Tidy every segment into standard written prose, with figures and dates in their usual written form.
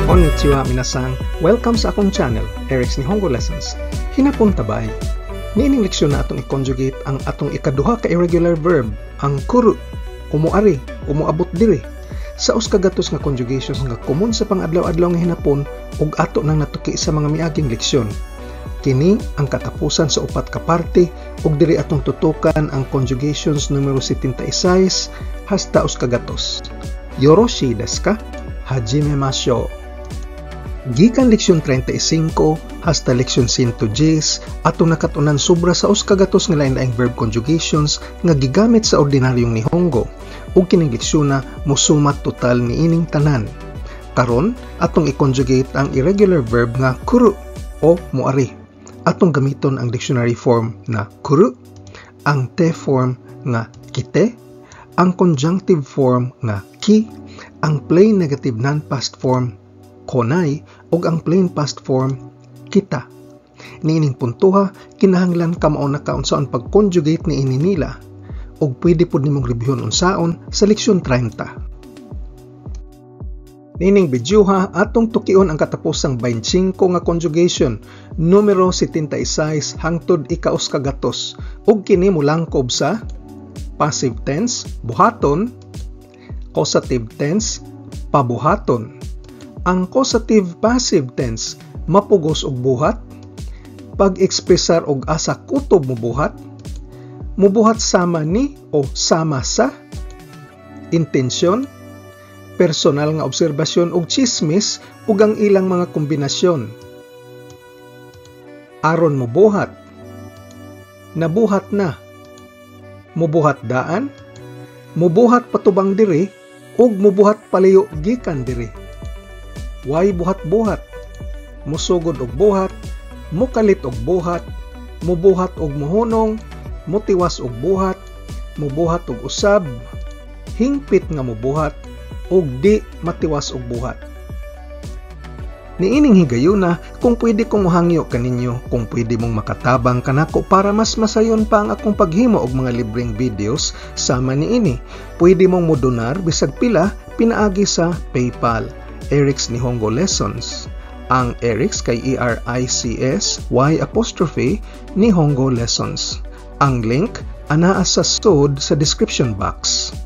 Konnichiwa, minasan. Welcome sa akong channel, Eric's Nihongo Lessons. Hinapon tabay. Niining leksyon na atong i-conjugate ang atong ikaduha ka irregular verb, ang kuru, umuari, umuabot diri. Sa 100 nga conjugations nga komon sa pang-adlaw-adlaw nga hinapon ug ato nang natuki sa mga miaging leksyon. Kini ang katapusan sa upat ka parte ug diri atong tutukan ang conjugations numero 76 hasta 100. Yoroshi desu ka? Hajime mashou. Gikan leksyon 35 hasta leksyon 110, atong nakatunan sobra sa 100 nga lain-laing verb conjugations nga gigamit sa ordinaryong Nihongo ug kining leksyon na mosumat total niining tanan. Karon, atong i-conjugate ang irregular verb nga kuru o muari. Atong gamiton ang dictionary form na kuru, ang te form nga kite, ang conjunctive form nga ki, ang plain negative non-past form konai ug ang plain past form kita. Niining puntuha, kinahanglan ka mauna ka unsaon pag-conjugate niini nila ug pwede pud nimong reviewon unsaon sa leksyon 30. Niining bidyuha, atong tukion ang katapusang 25 nga conjugation, numero 76 hangtod ika-100, ug kini molangkob sa passive tense, buhaton, causative tense, pabuhaton. Ang causative passive tense, mapugos og buhat, pag-ekspresar og asa kutob mobuhat, mubuhat sama ni o sama sa, intensyon, personal nga obserbasyon ug chismis ug ang ilang mga kombinasyon. Aron mobuhat, nabuhat na, mubuhat daan, mubuhat patubang diri ug mubuhat paliyo gikan diri. Way buhat-buhat, musugod og buhat, mukalit og buhat, mubuhat og muhunong, mutiwas og buhat, mubuhat og usab, hingpit nga mubuhat, ug di matiwas og buhat. Niining higayuna, kung pwede kong mohangyo kaninyo, kung pwede mong makatabang kanako para mas masayon pa ang akong paghimo og mga libreng videos sama niini. Pwede mong modonar bisag pila pinaagi sa PayPal. Eric's Nihongo Lessons. Ang Eric's kay Erics Y apostrophe Nihongo Lessons. Ang link anaa sa sud sa description box.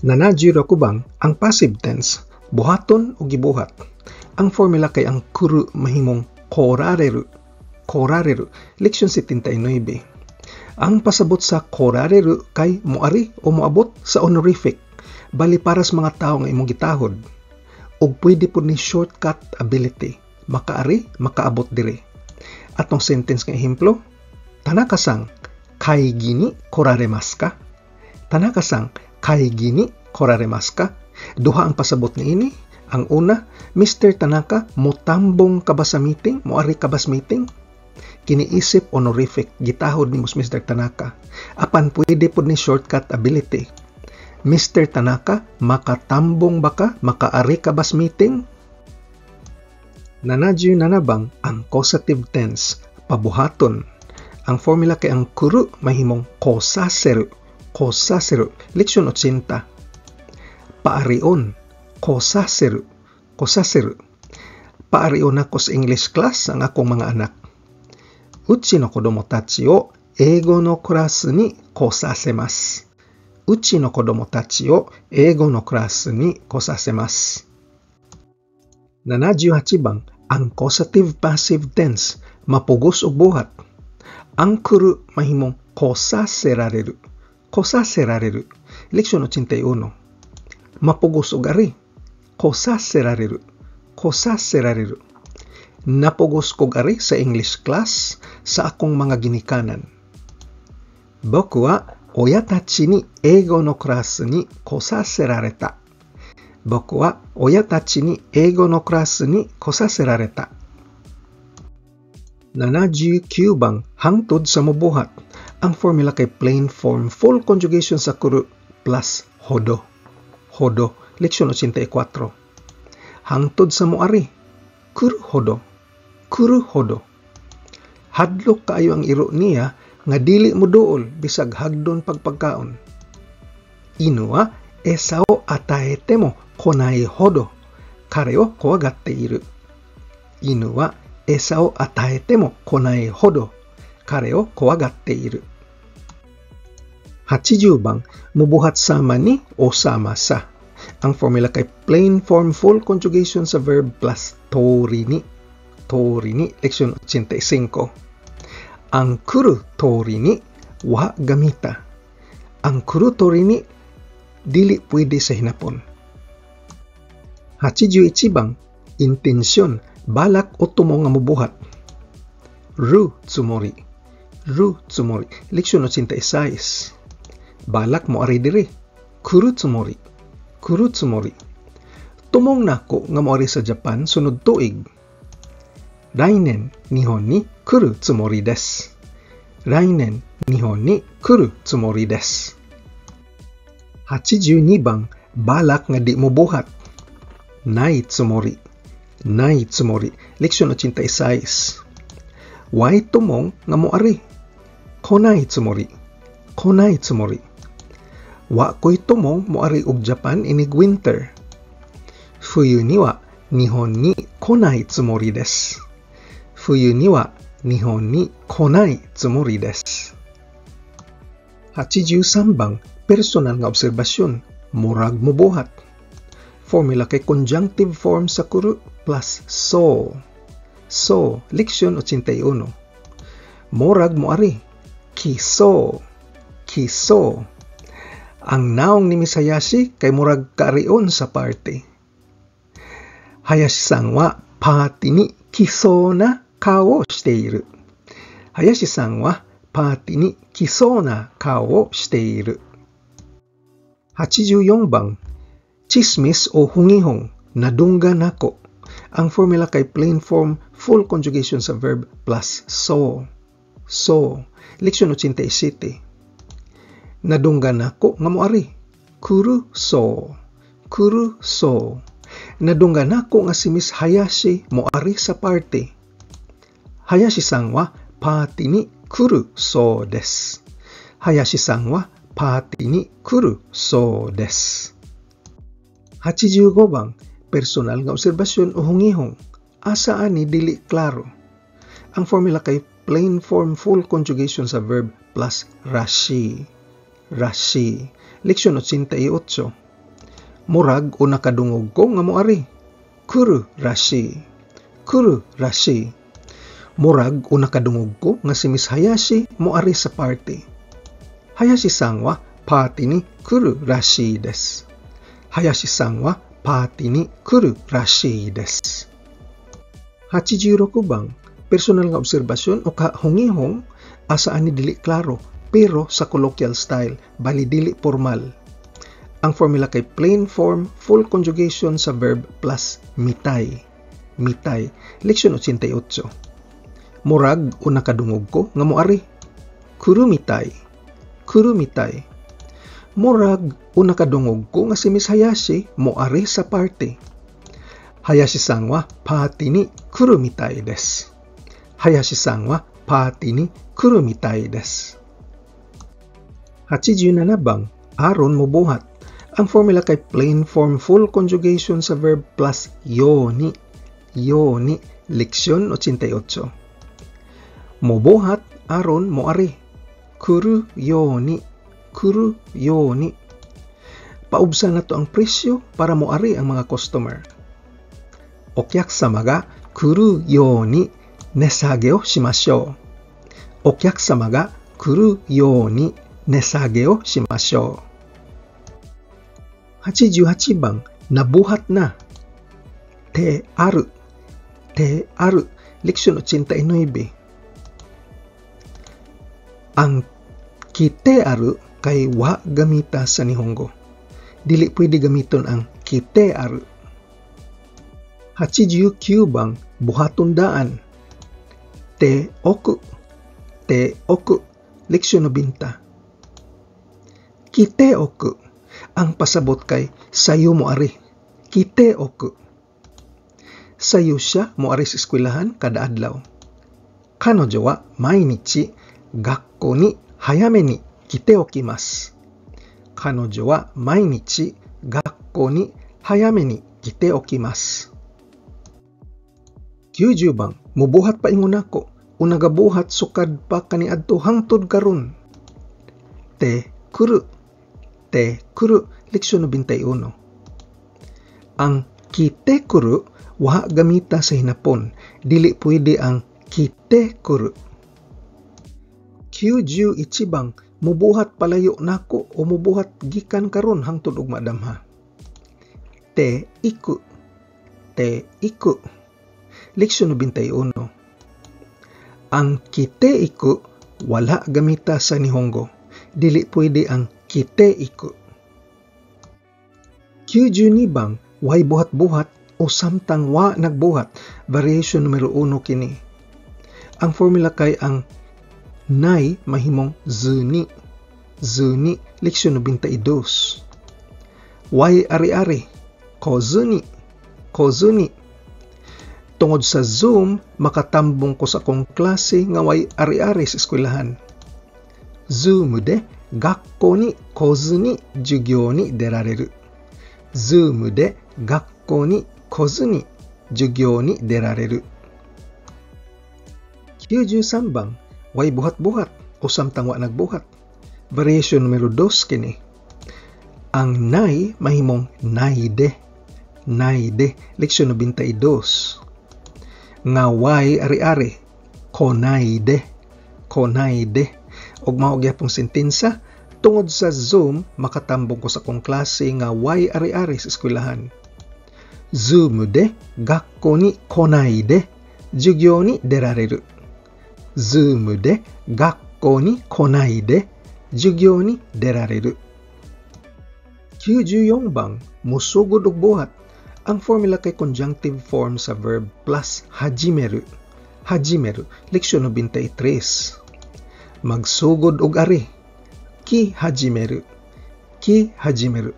Nanajiro kubang ang passive tense, buhaton o gibuhat. Ang formula kay ang kuru mahimong korareru. Korareru, leksyon 79. Ang pasabot sa korareru kay moari o moabot sa honorific, bali para sa mga tawo nga imong gitahod. Ug pwede pud ni shortcut ability, makaari, makaabot diri. Atong sentence nga ehemplo, Tanaka-san, kaigi ni koraremasu ka? Tanaka-san, kaigi ni koraremasu ka? Duha ang pasabot niini. Ang una, Mr. Tanaka, motambong ka ba sa meeting? Moari ka ba sa meeting? Kiniisip honorific, gitahod ni Mr. Tanaka. Apan pwede pud ni shortcut ability. Mr. Tanaka, makatambong ba ka? Makaari ka ba sa meeting? Nanadyo nanabang ang causative tense, pabuhaton. Ang formula kay ang kuru mahimong kosaseru. Kosaseru, leksyon 80. Paarion, kosaseru, kosaseru. Paarion ako sa English class ang akong mga anak. Uchi no kodomo tachi o eigo no class ni kosasemasu. Uchi no kodomo tachi o eigo no class ni kosasemasu. 78 bang ang causative passive tense, mapugos og buhat. Ang kuru mahimong kosaserareru. Kosaserareru. Leksyon 81. Mapugos og ari. Kosaserareru. Kosaserareru. Napugos kog ari sa English class sa akong mga ginikanan. Boku wa oya tachi ni eigo no class ni kosaserareta. Boku wa oya tachi ni eigo no class ni kosaserareta. 79 bang hangtod sa mubuhat. Ang formula kay plain form full conjugation sa kuru plus hodo. Hodo, leksyon 84. Hangtod sa muari. Kuru hodo. Kuru hodo. Hadlok kaayo ang iro niya nga dili mo duol bisag hagdon pagpagkaon. Inu wa esa o ataete mo konai hodo. 彼を怖がっている。犬は餌を与えても来ないほど彼を怖がっている。80 bang, mubuhat sama ni o sama sa. Ang formula kay plain form full conjugation sa verb plus tori ni. Tori ni, leksyon 85. Ang kuru tori ni, wa gamita. Ang kuru tori ni, dili pwede sa hinapon. 81 bang, intensyon, balak o tumong nga mubuhat. Ru tsumori. Ru tsumori. Leksyon 86. Balak mo ari diri. Kuru tsumori. Kuru tsumori. Tumong nako nga moari sa Japan sunod tuig. Rainen Nihon ni kuru tsumori desu. Rainen Nihon ni kuru tsumori desu. 82 bang, balak nga di mo buhat. Nai tsumori. Nai tsumori. Leksyon 86. Way tumong nga moari. Konai tsumori. Konai tsumori. Wa ko'y tumong moari og Japan inig winter. Fuyu ni wa Nihon ni konai tsumori desu. Fuyu ni wa Nihon ni konai tsumori desu. 83 bang, personal nga obserbasyon, murag mubuhat. Formula kay conjunctive form sa kuru plus so. So, leksyon 81. Murag moari, kiso, kiso. Ang naong ni Miss Hayashi kay murag kaarion sa party. Hayashi-san wa party ni kiso na kao o shite iru. Hayashi-san wa party ni kiso na kao o shite iru. 84 bang, chismis o hungihong, nadunggan nako. Ang formula kay plain form full conjugation sa verb plus so. So, leksyon 87. Nadunggan nako nga moari. Kuru so. Kuru so. Nadunggan nako nga si Miss Hayashi moari sa party. Hayashi-san wa party ni kuru so desu. Hayashi-san wa party ni kuru so desu. 85 bang, personal nga obserbasyon o hungihong. Asa ani dili klaro. Ang formula kay plain form full conjugation sa verb plus rashi. Rashi. Leksyon 88. Murag o nakadungog ko nga moari. Kuru rashi. Kuru rashi. Murag o nakadungog ko nga si Miss Hayashi moari sa party. Hayashi-san wa party ni kuru rashi desu. Hayashi-san wa party ni kuru rashi desu. 86 bang, personal nga obserbasyon o kahungihong, asa ani dili klaro pero sa colloquial style, bali dili formal. Ang formula kay plain form full conjugation sa verb plus mitai. Mitai. Leksyon 88. Murag o nakadungog ko nga moari. Kuru mitai. Kuru mitai. Murag o nakadungog ko nga si Miss Hayashi moari sa party. Hayashi-san wa party ni kuru mitai desu. Hayashi-san wa party ni kuru mitai desu. 87 bang, aron mobuhat. Ang formula kay plain form full conjugation sa verb plus yoni. Yoni. Leksyon 88. Mobuhat aron moari. Kuru yoni. Kuru yoni. Paubsa na to ang presyo para moari ang mga customer. Okyakusama ga kuru yoni nesage o shimashou. Okyakusama ga kuru yoni nesage o shimashou. 88 bang, nabuhat na. Te aru. Te aru. Leksyon 89. Ang kite aru kay wa gamita sa Nihongo. Dili pwede gamiton ang kite aru. 89 bang, buhaton daan. Te oku. Te oku. Leksyon 90. Kite oku. Ang pasabot kay sayo mo ari. Kite oku. Sayo siya mo ari sa eskwelahan kada adlaw. Kanojo wa mainichi gakko ni hayame ni kite okimasu. Kanojo wa mainichi gakko ni hayame ni kite okimasu. Kite okimasu. 90 bang, mubuhat paingon nako o nagabuhat sukad pa kaniadto hangtod karon. Te kuru. Te kuru, leksyon 91. Ang kite kuru wa gamita sa hinapon. Dili pwede ang kite kuru. 91 bang, mubuhat palayo nako o mubuhat gikan karon hangtod ug madamha. Te iku. Te iku. Leksyon 91. Ang kite iku wala gamita sa Nihongo. Dili pwede ang kite iku. 92 bang, way buhat-buhat o samtang wa nagbuhat. Variation numero 1 kini. Ang formula kay ang nai mahimong zuni. Zuni, leksyon 92. Way ari-ari, kozuni. Kozuni. Tungod sa Zoom, makatambong ko sa akong klase nga way ari-ari sa eskwelahan. Zoom de gakko ni kozu ni jugyo ni derareru. Zoom de gakko ni kozu ni jugyo ni derareru. 93 bang, way buhat-buhat o samtang wa nagbuhat. Variation numero 2 kini. Ang nai mahimong naide. Naide, leksyon 92. Nga way ari-ari, konaide. Konaide. Og mao gyapong sentensa, tungod sa Zoom, makatambong ko sa akong klase nga way ari-ari sa eskwelahan. Zoom de gakko ni konaide jugyo ni derareru. Zoom de gakko ni konaide jugyo ni derareru. 94 bang, musugod og buhat. Ang formula kay conjunctive form sa verb plus hajimeru. Hajimeru, leksyon 93. Magsugod og ari. Ki hajimeru. Ki hajimeru.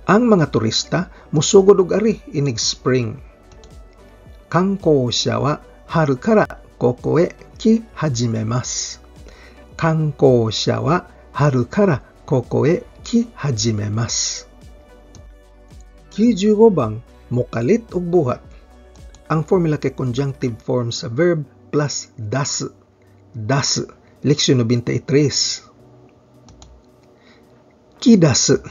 Ang mga turista musugod og ari inig spring. Kankousha wa haru kara koko e ki hajimemasu. Kankousha wa haru kara koko e ki hajimemasu. 95 bang, mukalit og buhat. Ang formula kay conjunctive form sa verb plus dasu. Dasu, leksyon 93. Kidasu,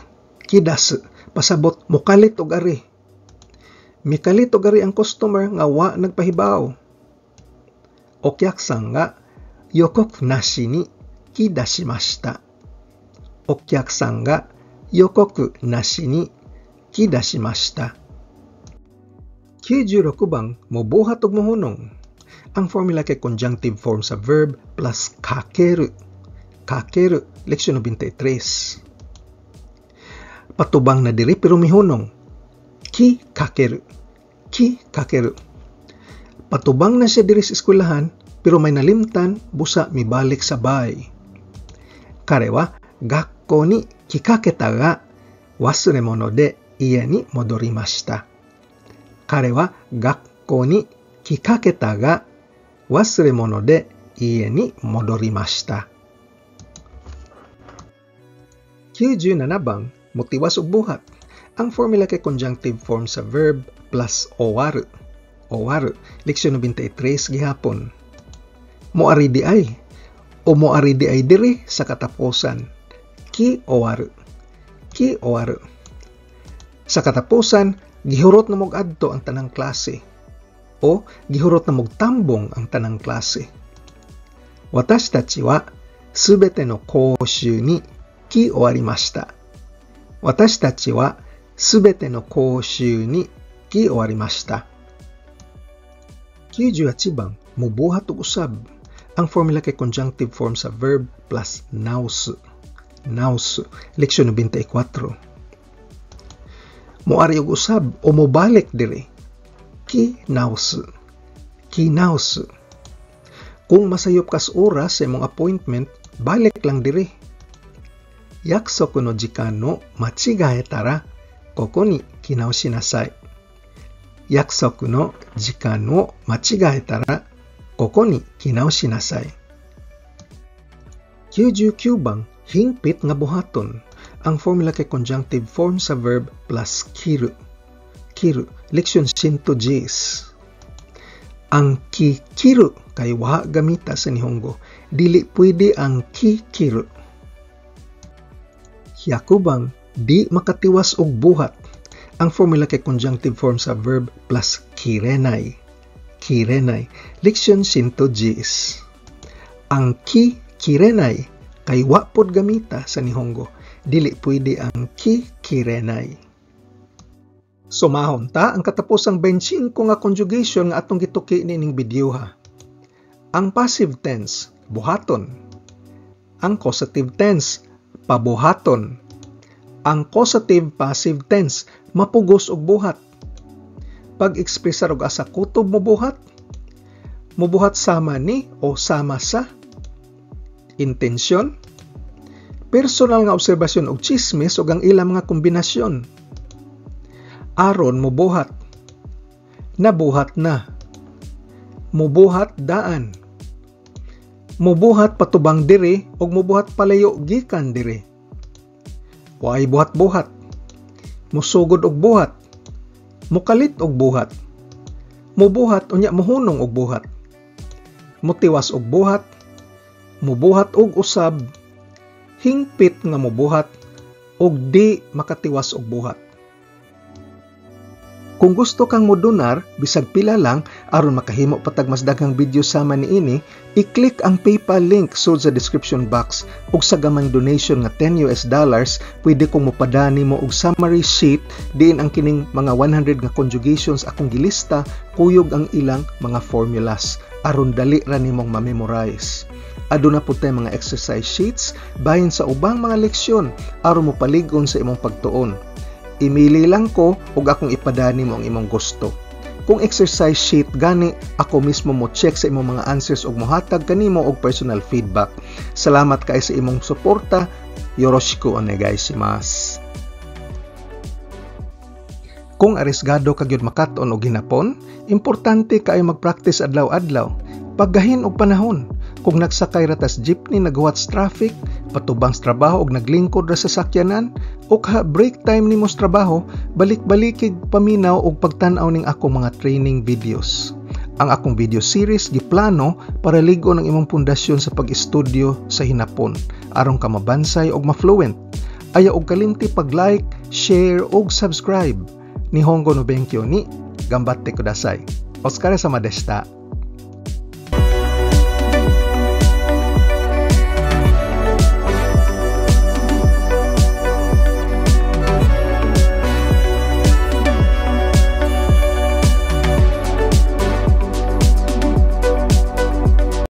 kidasu, pasabot mukalit og ari. Mikalit og ari ang customer nga wa nagpahibaw. Okyaksan ga yokoku nashi ni kidashimashita. Okyaksan ga yokoku nashi ni kidashimashita. 96 bang, mobuhat og mohunong. Ang formula kay conjunctive form sa verb plus kakeru. Kakeru, leksyon 93. Patubang na diri pero mihunong. Ki kakeru. Ki kakeru. Patubang na siya diri sa eskwelahan pero may nalimtan busa mibalik sa bay. Kare wa gakko ni kikaketa ga wasuremono de ie ni modorimashita. Kare wa gakko ni kikaketa ga wasuremono de ie ni modorimashita. 97 bang, motiwas og buhat. Ang formula kay conjunctive form sa verb plus owaru. Owaru, leksyon 93 gihapon. Moari di ay o moari di ay diri sa katapusan. Ki owaru. Ki owaru. Sa katapusan, gihurot na mog adto ang tanang klase o gihurot na mog tambong ang tanang klase. Watashi tachi wa subete no koushu ni ki owarimashita. Watashi tachi wa subete no koushu ni ki owarimashita. 98 bang, mubuhat og usab. Ang formula kay conjunctive form sa verb plus nausu. Nausu, leksyon 94. Moari og usab o mobalik diri. Ki nausu. Ki nausu. Kung masayop kas oras sa imong appointment, balik lang diri. Yakusoku no jikan no machigaetara koko ni kinaoshi nasai. Yakusoku no jikan wo machigaetara koko ni kinaoshi nasai. 99 bang, hingpit nga buhaton. Ang formula kay conjunctive form sa verb plus kiru. Kiru. Leksyon 110. Ang kikiru kay wa gamita sa Nihongo. Dili pwede ang kikiru. Hyakubang, di makatiwas og buhat. Ang formula kay conjunctive form sa verb plus kirenai. Kirenai. Leksyon 110. Ang ki kirenai kay wa pod gamita sa Nihongo. Dili pwede ang ki kirenai. Sumahon ta ang katapusang 25 nga conjugation nga atong gituki niining video ha. Ang passive tense, buhaton. Ang causative tense, pabuhaton. Ang causative passive tense, mapugos og buhat. Pag-ekspresar og asa kutob mobuhat, mobuhat sama ni o sama sa. Intensyon, personal nga obserbasyon og chismis ug ang ilang mga kombinasyon. Aron mobuhat, nabuhat na, mobuhat daan, mobuhat patubang diri ug mobuhat palayo gikan diri. Waay buhat-buhat, mosugod og buhat, mokalit og buhat, mobuhat unya mohunong og buhat, motiwas og buhat, mobuhat og usab, hingpit nga mobuhat ug di makatiwas og buhat. Kung gusto kang modonar, bisag pila lang, aron makahimo pa tag mas daghang video sama niini, i-click ang PayPal link sud sa description box ug sa gamayng donation nga US$10, pwede kong mopadani mo og summary sheet diin ang kining mga 100 nga conjugations akong gilista kuyog ang ilang mga formulas aron dali ra nimong ma-memorize. Aduna pud tay mga exercise sheets bahin sa ubang mga leksyon aron mopalig-on sa imong pagtuon. Imili lang ko ug akong ipadani mo ang imong gusto. Kung exercise sheet gani, ako mismo mo check sa imong mga answers ug mohatag kanimo og personal feedback. Salamat kay sa imong suporta. Yoroshiku onegaishimasu. Kung arisgado ka gyud makat-on og hinapon, importante kaayo mag-practice adlaw-adlaw. Paggahin og panahon. Kung nagsakay ra tas jeepney naghuwat sa traffic, patubang sa trabaho og naglingkod ra sa sakyanan, o ka break time nimo sa trabaho, balik-balikig paminaw og pagtan-aw ning akong mga training videos. Ang akong video series giplano para lig-on ang imong pundasyon sa pag-estudyo sa hinapon aron ka mabansay og ma-fluent. Ayaw og kalimti pag-like, share og subscribe. Nihongo no benkyo ni ganbatte kudasai. Otsukaresama deshita.